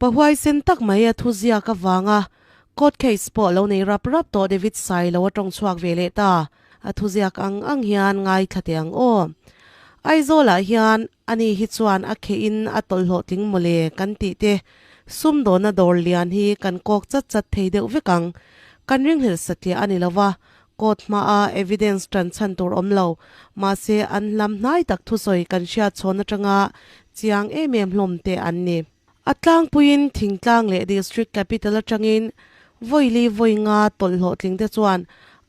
Pa huaisen tak mai a thuziak avanga court case pawh lo nei rap rap tawh David Sailo a tawng chhuak ve leh ta. A thuziak ang ang hian ngaithla teh ang aw. Aizawlah hian ani hi chuan a kheh in a tawlh hlawhtling mawle kan tih te sumdawnna dawr lian hi kan kawk chat chat thei deuh vek ang. Kan ringhlelh satliah a ni lo va, court hmaa evidence tan chhan tur awm lo. Mahse an hlam hnai tak thusawi kan hriat chhawn atanga chiang em em hlawm te an ni. A tlangpuiin thingtlang leh district capital atangin vawi li vawi nga tawlh hlawhtling te chuan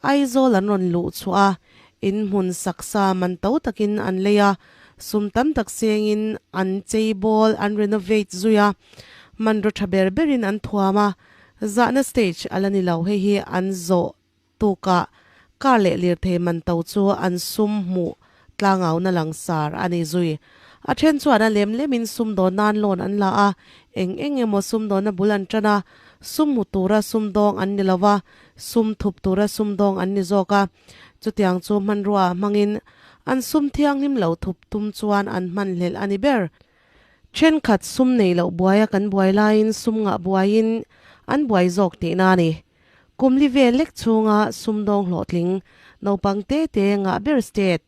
Aizawl an rawn luh chhuah a, in hmun saksa man to takin an lei a, sum tam tak sengin an chei bawl an renovate zui a, hmanraw tha ber berin an thuam a, zahna stage a la ni lo, hei hi an zawh tukah car leh lirthei man to chu an sum hmuh tlangauna langsar a ni zui. A then chuan a lem lemin sumdawn nan loan an la a, eng eng emaw sumdawnna bul an tan a, sum hmu tura sumdawng an ni lo va, sum thup tura sumdawng an ni zawk a. Chutiang chu hmanrua hmangin an sum thianghlim lo thup tum chuan an hmanhlelh a ni ber. Thenkhat sum nei loh buaia kan buai laiin sum ngah buaiin an buai zawk tihna a ni. Kum li vel lek chhunga sumdawng hlawhtling naupang te te ngah ber state.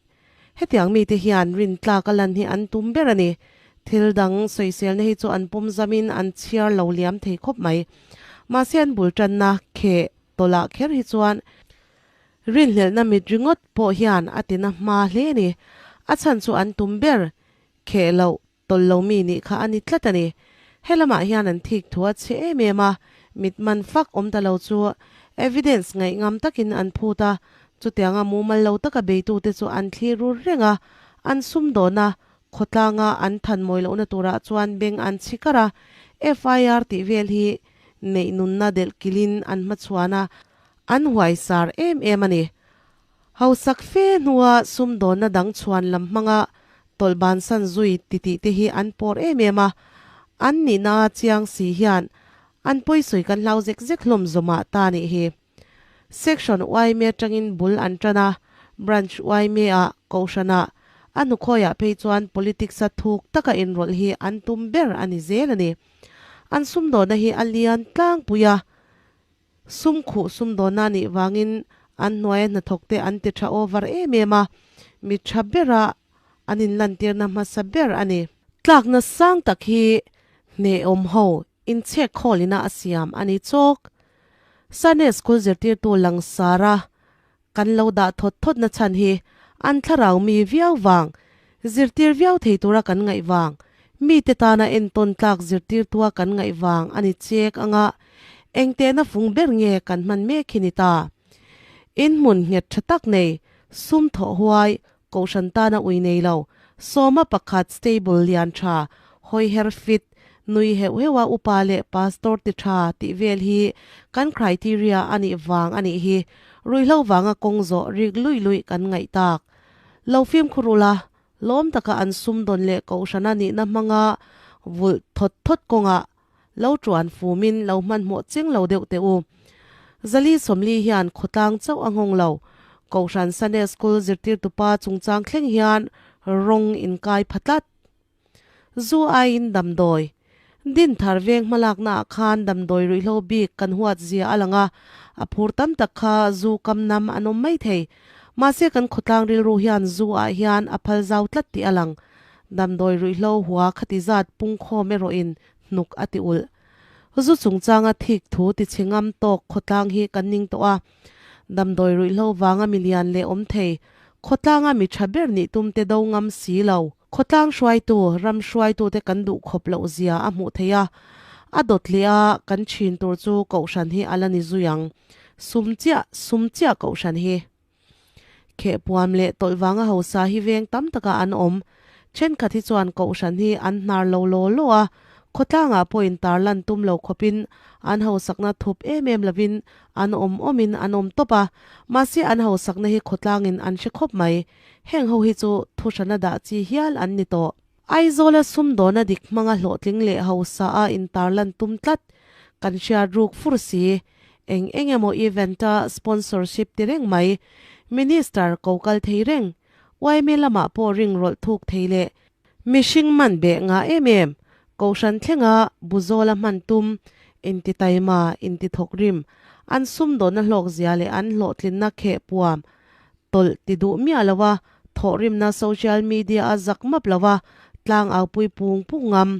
Hetiang mite hian rintlak a lan hi an tum ber a ni. Thil dang sawiselna hi chu an pawm zamin an chhiar lo liam thei khawp mai. Mahse an bul tanna kheh tawlah kher hi chuan rinhlelhna mit ringawt pawh hian a tina hma hle a ni. A chhan chu an tum ber kheh loh Tawlh lo mi nih kha a ni tlat a ni. He lamah hian an thik thu a chhe em em a, mit man fak awm ta lo chu evidence ngaih ngam takin an phut a, chutianga mumal lo taka beitute chu an thlir rur reng a, an sumdawn a, khawtlanga an than mawi lohna turah chuan beng an chhi kar a, FIR tih vel hi neih nunna delh kilhin an hmachhuan a, an huaisar em em a ni. Hausak fe hnua sumdawnna dang chhuan lam hmanga tawlh bansan zui titih te hi an pawr em em a, an nihna chiang si hian an pawisawi kan hlau zek zek hlawm zawmah ta nih hi. Section yma atangin bul an tan a, Branch yma ah Kohhranah a hnukhawiah phei chuan politics a thuk taka inrawlh hi an tum ber a ni zel a ni. An sumdawnna hi a lian tlangpui a. Sum khuh sumdawnna nih vangin an hnuaia hnathawkte an ti tha over em em a, mi tha bera an inlantirna hmasa ber a ni. Tlakna sang tak hi hnehawm ho inchhek khawlina a siam a ni chawk. Sunday School zirtirtu langsara kan lo dah thawt thawt na chhan hi an thlarau mi viau vang, zirtir viau thei tura kan ngaih vang, mite tana entawn tlak zirtirtua kan ngaih vang a ni chek anga engtehna fung ber nge kan hman mek hi ni ta. In hmun nghet tha tak nei, sum thawh huai, kohhran tana ui nei lo, sawma pakhat stable lian tha, hawi her fit, nui heuh heuh a upa leh pastor ti tha tih vel hi kan criteria a nih vang a nih hi. Ruihhlo vanga kawng zawh rik luih luih kan ngaih tak. Lo fimkhur ula, lawm taka an sumdawn leh kohhrana nihna hmanga vulh thawt thawt kawngah lo tuan fumin lo hmanhmawh cheng lo deuh teh u. Zali Sawmli hian khawtlang chauh a nghawng lo. Kohhran Sunday School zirtirtupa chungchang thleng hian rawng inkai pha tlat. Zu aiin damdawi. Din thar veng hmalakna ah khan damdawi ruihhlo bik kan huat zia a lang a, a phur tam tak kha zu kam nam an awm mai thei. Mahse kan khawtlang rilru hian zu ah hian a phal zau tlat tih a lang. Damdawi ruihhlo hua khati zat pungkhawm erawhin hnuk a ti ulh. Zu chungchanga thik thu ti chhe ngam tawk khawtlang hi kan ning tawh a. Damdawi ruihhlo vanga milian leh awm thei, khawtlanga mi tha ber nih tum te do ngam si lo. Khawtlang hruaitu, ram hruaitute kan duh khawp loh zia a hmuh theih a, a dawt leh a kan thin tur chu Kohhran hi a la ni zui ang. Sum chiah, sum chiah Kohhran hi. Khehpuam leh tawlh vanga hausa hi veng tam takah an awm. Thenkhat hi chuan Kohhran hi an hnar lo law law a, khawtlangah pawhin tarlan tum lo khawpin an hausakna thup em em lovin an awm awmin an awm tawp a, mahse an hausakna hi khawtlangin an hre khawp mai. Heng ho hi chu thuhrana dah chi hial an ni tawh. Aizawla sumdawna dik hmanga hlawhtling leh hausa a intarlan tum tlat kan hriat ruk fur si. Eng eng emaw event-a sponsorship ti reng mai, Minister ko kal thei reng, yma lamah pawh ring rawlh thuk thei leh mihring man beh ngah em em. Kohhran thlenga Buzawla hman tum, intitaima, intithawkrim, an sumdawnna hlawkzia leh an hlawhtlinna kheh puam tawlh ti duh miah lo a, thawhrimna social media a zak map lo a, tlang aupui pung pung ngam.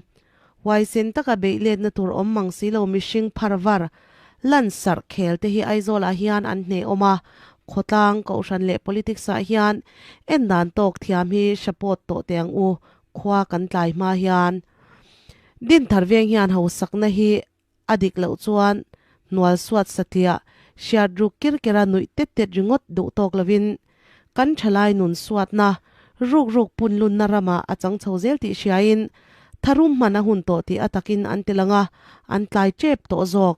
Huaisen taka beih letna tur awm mang si lo mihring phar var lansarh khel te hi Aizawlah hian an hneh awm a, khawtlang, kohhran leh politics ah hian en dan tawk thiam hi support tawh teh ang u, khua kan tlai hma hian. Dinthar veng hian hausakna hi A dik loh chuan hnual suat satliah hriat ruk kir kera nuih tet tet ringawt duh tawk lovin kan thalai nun suatna ruk ruk pun lunna ramah a chang chho zel tih hriain tharum hman a hun tawh tih a takin an ti lang a, an tlai tep tawh zawk.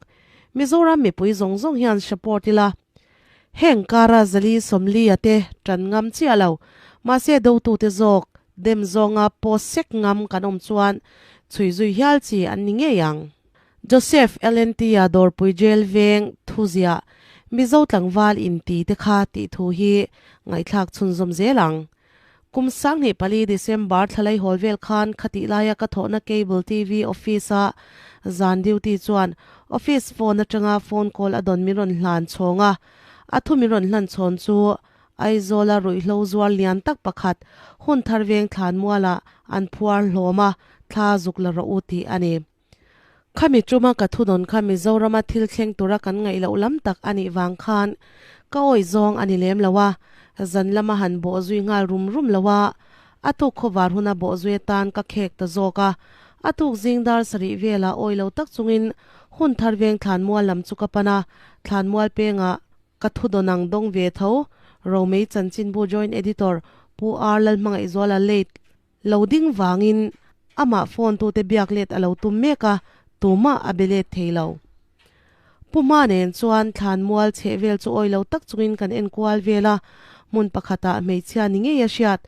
Mizoram mipui zawng zawng hian support ila. Heng kara Zali Sawmlia te tan ngam chiah lo, mahse dotute zawk dem zawnga post sek ngam kan awm chuan chhui zui hial chi an ni ngei ang. Joseph LNT-a Dawrpui Jail veng thuziah Mizo tlangval inti te kha tih thu hi ngaihthlak chhunzawm zel ang. Kum 24 December thlalai hawl vel khan khatih laia ka thawhna Cable TV office-a zan duty chuan office phone atanga phone call a dawn min rawn hlan chhawng a. A thu min rawn hlan chhawn chu Aizawla ruihhlo zuar lian tak pakhat hun thar veng thlan mualah an phuar hlawm a, thla zuk la rawh u tih a ni. Khami tuma ka thudawn kha Mizorama thil thleng tura kan ngaih loh lam tak a nih vang khan ka awih zawng a ni lem lo a, zan lama han bawh zui nghal rum rum lo a, a tuk khawvar huna bawh zui atan ka khek ta zawk a. A tuk zing dar sarih velah awih lo tak chungin hun thar veng thlanmual lam chu ka pan a, thlanmual pengah ka thudawn ang dawng ve tho, Romei Chanchinbu Joint Editor Pu R Lalhmangaihzuala late Lo ding vangin amah phone tute biak let a lo tum mek a, tumah a be let thei lo. Pu Hma nen chuan thlan mual chheh vel chu awi lo tak chungin kan en kual vel a, hmun pakhatah hmeichhia ni ngei a hriat,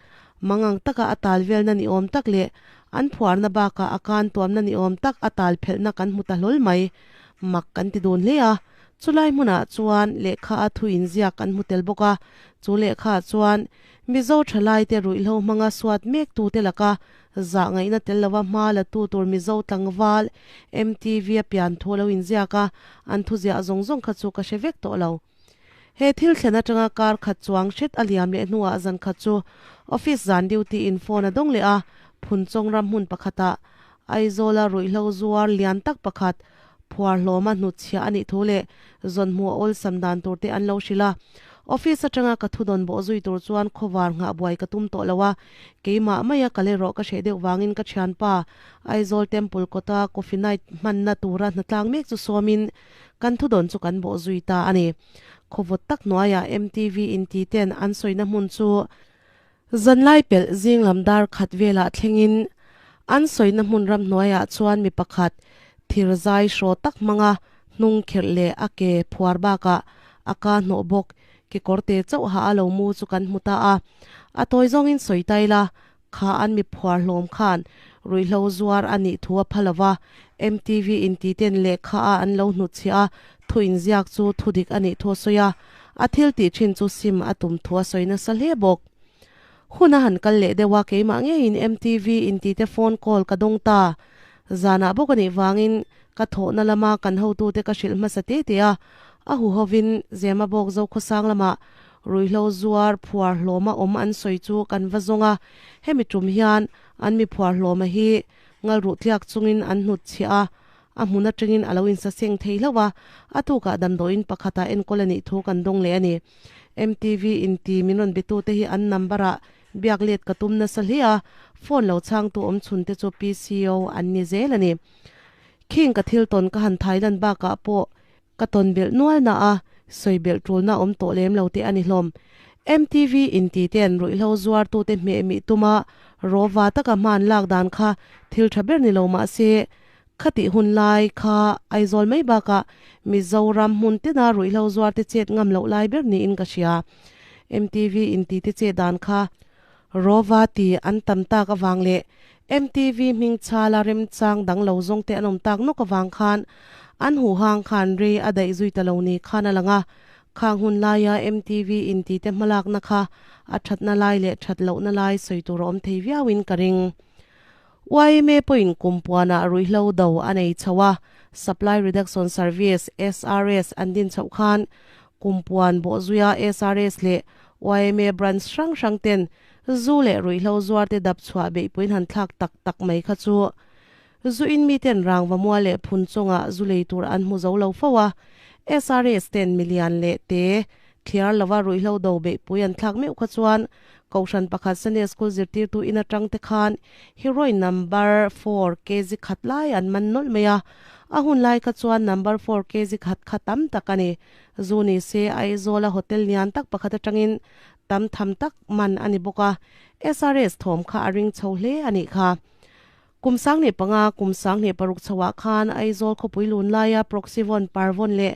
mangang taka a tal velna ni awm tak leh an phuarna bakah a kan tuamna ni awm tak a tal phelhna kan hmu ta hlawl mai. Mak kan ti dun hle a, chulai hmunah chuan lehkha a thu inziak kan hmu tel bawk a, chu lehkhaah chuan Mizo thalaite ruihhlo hmanga suat mektute laka zah ngaihna tel lova hma la tu tur Mizo tlangval MTV a pian thu a lo inziak a, an thuziah zawng zawng kha chu ka hre vek tawh lo. He thil thlen atanga kar khat chuang hret a liam leh hnuah zan khat chu office zan duty in phone a dawng leh a, Phunchawng ram hmun pakhatah Aizawla ruihhlo zuar lian tak pakhat phuar hlawma hnutchhiah a nih thu leh zawnhmuh a awlsam dan tur te an lo hrilh a. Office atanga ka thudawn bawh zui tur chuan khawvar nghah buai ka tum tawh lo a, keimah maia kal erawh ka hreh deuh vangin ka thianpa Aizawl Temple kawta coffee night hmanna tura hnatlang mek chu sawmin kan thudawn chu kan bawh zui ta a ni. Khawvawt tak hnuaiah MTV inti ten an sawina hmun chu Zanlai pelh zing lam dar khat velah thlengin an sawina hmun ramhnuaiah chuan mi pakhat thir zai hraw tak hmanga hnung kherh leh a ke phuar bakah a ka hnawh bawk kekawr te chauh ha a lo mu chu kan hmu ta a. A tawi zawngin sawi tai la, kha an mi phuar hlawm khan ruihhlo zuar a nih thu a pha lo va, MTV inti ten lehkha a an lo hnutchhiah a, thu inziak chu thudik a nih thu a sawi a. A thil tih thin chu sim a tum thu a sawi nasa hle bawk. Hun a han kal leh deuh a, keimah ngeiin MTV intite phone call ka dawng ta. Zanah bawk a nih vangin ka thawhna lama kan hotute ka hrilh hmasa te te a, a huhovin Zema bawk Zokhawsang lamah ruihhlo zuar phuar hlawma awm an sawi chu kan va zawng a, hemi tum hian an mi phuar hlawma hi ngalruh tliak chungin an hnutchhiah a, A hmun atangin a lo insaseng thei hlauh a, a tukah damdawiin pakhatah enkawl a nih thu kan dawng leh a ni. MTV inti min rawn betute hi an number-ah biak let ka tum nasa hle a, phone lo chhangtu awm chhunte chu PCO an ni zel a ni. Khing ka thil tawn ka han thailan bakah pawh Ka tawn belh nual na a, sawi belh tulna awm tawh lem lo te a ni hlawm. MTV inti ten ruihhlo zuartute hmeh mih tuma rawva taka hman lak dan kha thil tha ber ni lo mah se, khatih hun lai kha Aizawl mai bakah Mizoram hmun tina ruihhlo zuarte chet ngam loh lai ber niin ka hria. MTV inti te chet dan kha rawva ti an tam tak avang leh MTV hming chhala remchang dang lo zawng te an awm tak nawk avang khan an huhang khan rei a daih zui ta lo ni khan a lang a. Khang hun laia MTV inti te hmalakna kha a thatna lai leh that lohna lai sawi tur a awm thei viauin ka ring. Yma pawhin kum puanah ruihhlo do a nei chho a, Supply Reduction Service, SRS, an din chhoh khan kum puan bawhzuia SRS leh yma branch hrang hrang ten zu leh ruihhlo zuarte dap chhuah beihpuiin han thlak tak tak mai kha chu zu in miten rangva mual leh phun chungah zu lei tur an hmu zo lo fo a, SRS ten milian leh te thliar lova ruihhlo do beihpui an thlak meuh kha chuan Kohhran pakhat Sunday School zirtirtu in atang te khan heroin number four kg khat lai an man nawlh mai a, a hun lai kha chuan number four kg khat kha tam tak a ni. Zu ni se Aizawla hotel lian tak pakhat atangin tam tham tak man a ni bawk a, SRS thawm kha a ring chho hle a nih kha. Kum 15, kum 26 chhoah khan Aizawl khawpui lun laia Proxyvon Parvon leh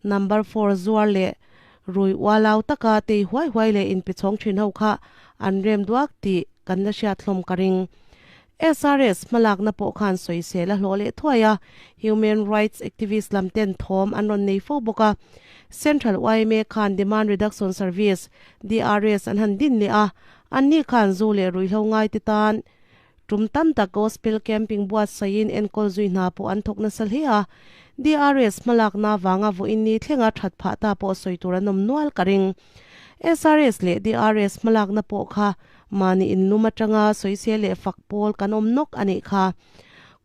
Number four zuar leh rui ualau taka tei huai huai leh inpe chhawng thin ho kha an rem duak tih kan la hriat hlawm ka ring. SRS hmalakna pawh khan sawisel a hlawh leh thuai a, Human Rights activist lam ten thawm an rawn nei fo bawk a. Central yma khan Demand Reduction Service, DRS, an han din leh a, anni khan zu leh ruihhlo ngaite tan Tum tam tak Gospel Camping buatsaihin enkawl zui hna pawh an thawk nasa hle a, DRS hmalakna vanga vawiin ni thlenga that phah ta pawh sawi tur an awm nual ka ring. SRS leh DRS hmalakna pawh kha mahni inlum atanga sawisel leh fak pawl kan awm nawk a nih kha.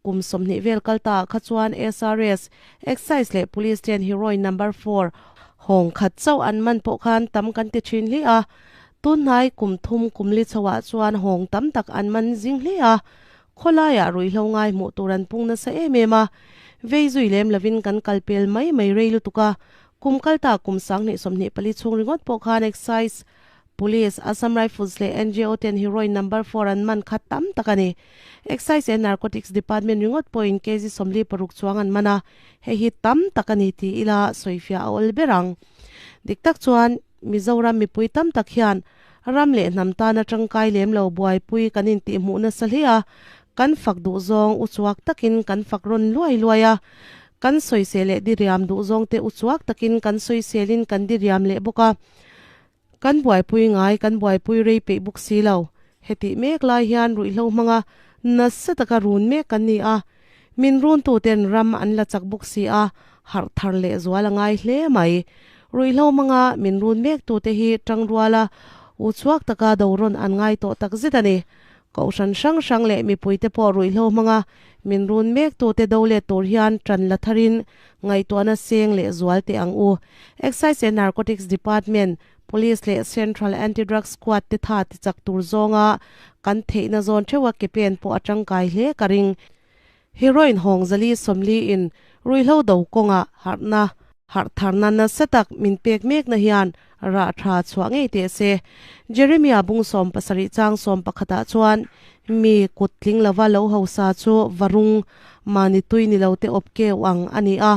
Kum 20 vel kal ta ah kha chuan SRS, Excise leh Police ten heroin number four hawng khat chauh an man pawh khan tam kan ti thin hle a, Tunhnai kum thum kum li chhoah chuan hawng tam tak an man zing hle a, khawlaiah ruihhlo ngai hmuh tur an pung nasa em em a, vei zui lem lovin kan kal pel mai mai rei lutuk a, kum kal ta kum 2024 chhung ringawt pawh khan Excise, Police, Assam Rifles leh NGO ten heroin number four an man kha tam tak a ni. Excise and Narcotics Department ringawt pawhin kg 46 chuang an man a, hei hi tam tak a ni ti ila sawifiah a awl ber ang. Dik tak chuan. Mizoram mipui tam tak hian ram leh hnam tana tangkai lem lo buaipui kan intihhmuh nasa hle a, kan fak duh zawng uchuak takin kan fak rawn luai luai a, kan sawisel leh diriam duh zawngte uchuak takin kan sawiselin kan diriam leh bawk a, kan buaipui ngai kan buaipui rei peih bawk si lo. Hetih mek lai hian ruihhlo hmanga nasa taka run mek kan ni a, min runtuten ram an la chak bawk si a, harh thar leh zual a ngai hle mai. Ruihhlo hmanga min run mektute hi tangruala uchhuak taka do rawn an ngai tawh tak zet a ni. Kohhran hrang hrang leh mipuite pawh ruihhlo hmanga min run mektute do let tur hian tan la tharin ngaihtuahna seng leh zual teh ang u. Excise and Narcotics Department Police leh Central Anti-Drug Squad te tha ti chak tur zawnga kan theihna zawn theuha ke pen pawh a tangkai hle ka ring. Heroin hawng zali 40 in ruihhlo do kawngah harhna harh tharna nasa tak min pek mekna hian rah tha chhuah ngei teh se. Jeremiah bung 17 chang 11 ah chuan mi kut tling lova lo hausa chu varung mahni tui ni lo te awp keu ang a ni a.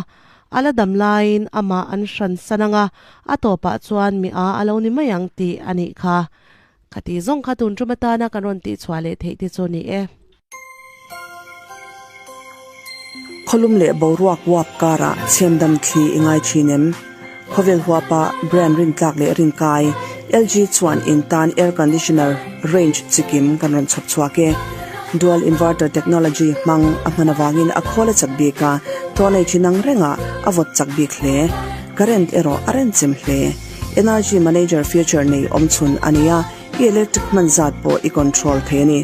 A la dam laiin amah an hran san ang a, a tawpah chuan mi a a lo ni mai ang tih a nih kha. Khati zawng kha tun tum atana kan rawn tihchhuah leh theih te chu ni e. Khawlum leh boruak uap karah chhemdam thli i ngai thin em? Khawvel huapa brand rintlak leh rinkai, LG chuan in tan air conditioner range chikim kan rawn chhawp chhuak e. Dual inverter technology hmang a hman avangin a khawl a chak bik a, thawn ei thin ang rengah a vawt chak bik hle. Current erawh a renchem hle. Energy manager feature nei awm chhun a ni a, i electric hman zat pawh i control thei a ni.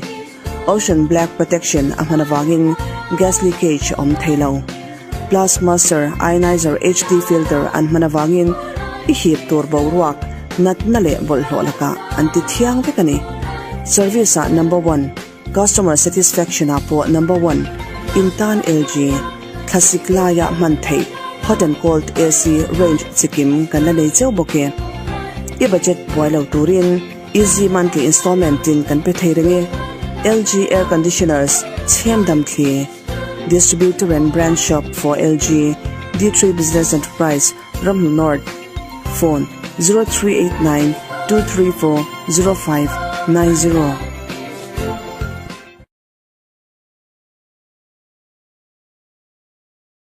Ocean Black Protection a hman avangin gas leakage a awm thei lo. Plus Master Ionizer HD filter an hman avangin i hip tur boruak, natna leh bawlhhlawh lakah an ti thiang vek a ni. Service ah number one, customer satisfaction ah pawh number one, in tan LG, thlasik laia hman theih hot and cold AC range chikim kan la nei cheu bawk e. I budget buai lo turin easy monthly installment in kan pe thei reng e. LG air conditioners chhem dam thli. Distributor and Branch Shop for LG, D3 Business Enterprise, Ramhnu North. Phone 0389 234 0590.